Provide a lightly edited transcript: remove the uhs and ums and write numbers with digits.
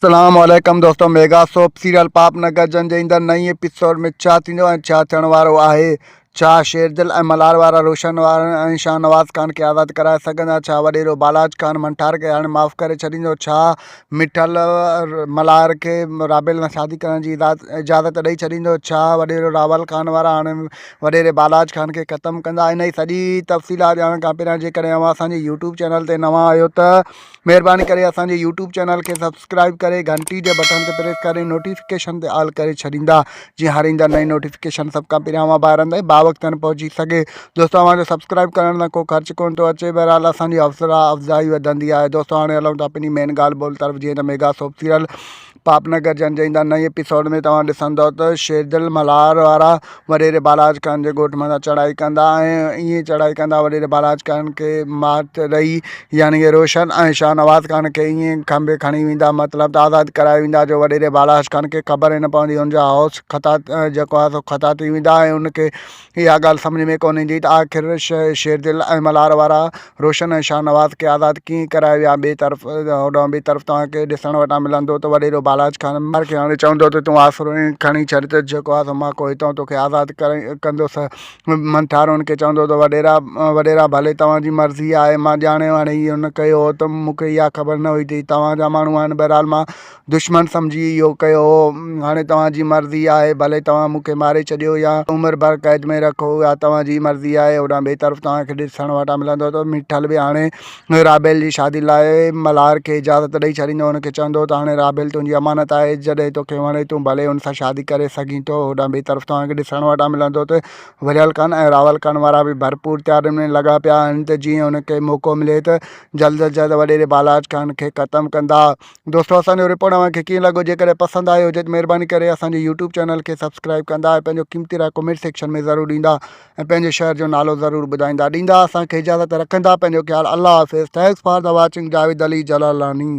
اسلام عليڪم دوستو ميگا سوپ سيريل پاپ نگر جن جي ايندڙ نئين ايپيسوڊ ۾ ڇا ٿيندو ۽ ڇا ٿيڻ وارو آهي ڇا شيردل ۽ ملهار وارا روشن وارن ۽ شاهنواز خان کي آزاد ڪرائي سگهندا ڇا وڏيرو بالاچ خان منٺار کي هاڻي معاف ڪري ڇڏيندو ڇا مٺل ملهار کي رابيل سان شادي ڪرڻ جي اجازت ڏئي ڇڏيندو ڇا وڏيرو راول خان وارا هاڻي وڏيري بالاچ خان کي ختم ڪندا انهي سڄي تفصيلات ڄاڻڻ کان پهريان جيڪڏهن اوهان اسان جي يوٽيوب چينل تي نوان آهيو ته مهرباني ڪري اسان جي يوٽيوب چينل کي سبسڪرائب ڪري گهنٽي جي بٽڻ تي پريس ڪري نوٽيفڪيشن تي آل ڪري ڇڏيندا جيئن هر ايندڙ نئين نوٽيفڪيشن سڀ کان پهريان اوهان ڀائرن تائين باوقت پهچي سگهي دوستو اوهان جو سبسڪرائب ڪرڻ سان ڪو خرچ ڪونه ٿو اچي بهرحال اسان جي حوصلا افزائي وڌندي آهي دوستو هاڻي هلون ٿا پنهنجي مين ڳالهه ٻولهه طرف جيئن ته ميگا سوپ سيريل پاپ نگر جن جي ايندڙ نئين ايپيسوڊ ۾ توهان ڏسندؤ ته شيردل ملهار وارا وڏيري بالاچ خان جي ڳوٺ مٿان چڙهائي ڪندا ۽ ائين چڙهائي ڪندا وڏيري بالاچ خان کي مات ڏئي يعني ڪي روشن ۽ شاهنواز خان کي ائين کنڀي کڻي ويندا مطلب ته آزاد ڪرائي ويندا جو وڏيري بالاچ خان کي خبر ئي نه پوندي ان جا هوش خطا جيڪو آهي سو خطا ٿي ويندا ۽ ان کي اها ڳالهه سمجهه ۾ ڪونه ايندي ته آخر شيردل ۽ ملهار وارا روشن ۽ شاهنواز کي آزاد ڪيئن ڪرائي ويا. ٻئي طرف هوڏانهن ٻئي طرف توهان کي ڏسڻ وٽان ملندو ته وڏيرو بالاچ خان ملهار کي هاڻي چوندو ته تون آسرو ائين کڻي ڇڏ ته جيڪو آهي سو مان ڪو هتان توکي آزاد ڪندس. منٺار هن کي چوندو ته وڏيرا وڏيرا ڀلي توهان جي مرضي آهي مان ڄاڻي واڻي اهو نه ڪيو هو ته مون کي اها خبر نه هئي ته هي توهان جا ماڻهو آهن بهرحال مان دشمن سمجهي اهو ڪيو هو، هاڻي توهان جي مرضي آهي، ڀلي توهان مون کي ماري ڇڏيو يا عمر ڀر قيد ۾ رکو، اها توهان جي مرضي آهي. هوڏانهن ٻئي طرف توهان کي ڏسڻ وٽان ملندو ته مٺل به هاڻي رابيل جي شادي لاء ملهار کي اجازت ڏئي ڇڏيندو، هن کي چوندو ته هاڻي رابيل تنهنجي امانت آهي، جڏهن توکي وڻي تون ڀلي هن سان شادي ڪري سگهين ٿو. هوڏانهن ٻئي طرف توهان کي ڏسڻ وٽان ملندو ته وريل خان ۽ راول خان وارا به ڀرپور تيارين ۾ لڳا پيا آهن ته جيئن هن کي موقعو ملي ته جلد از جلد وڏيري بالاچ خان کي ختم ڪندا. دوستو اسان جو رپورٽ اوهان کي ڪيئن لڳو جيڪڏهن پسند آيو هجي ته مهرباني ڪري اسان جي يوٽيوب چينل کي سبسڪرائب ڪندا ۽ پنهنجو قيمتي راء ڪمينٽ سيڪشن ۾ ضرور ڏيندا ۽ پنهنجي شهر جو نالو ضرور ٻڌائيندا ڏيندا اسان کي اجازت رکندا پنهنجو خيال الله حافظ thanks for the watching Javed Ali Jalalani.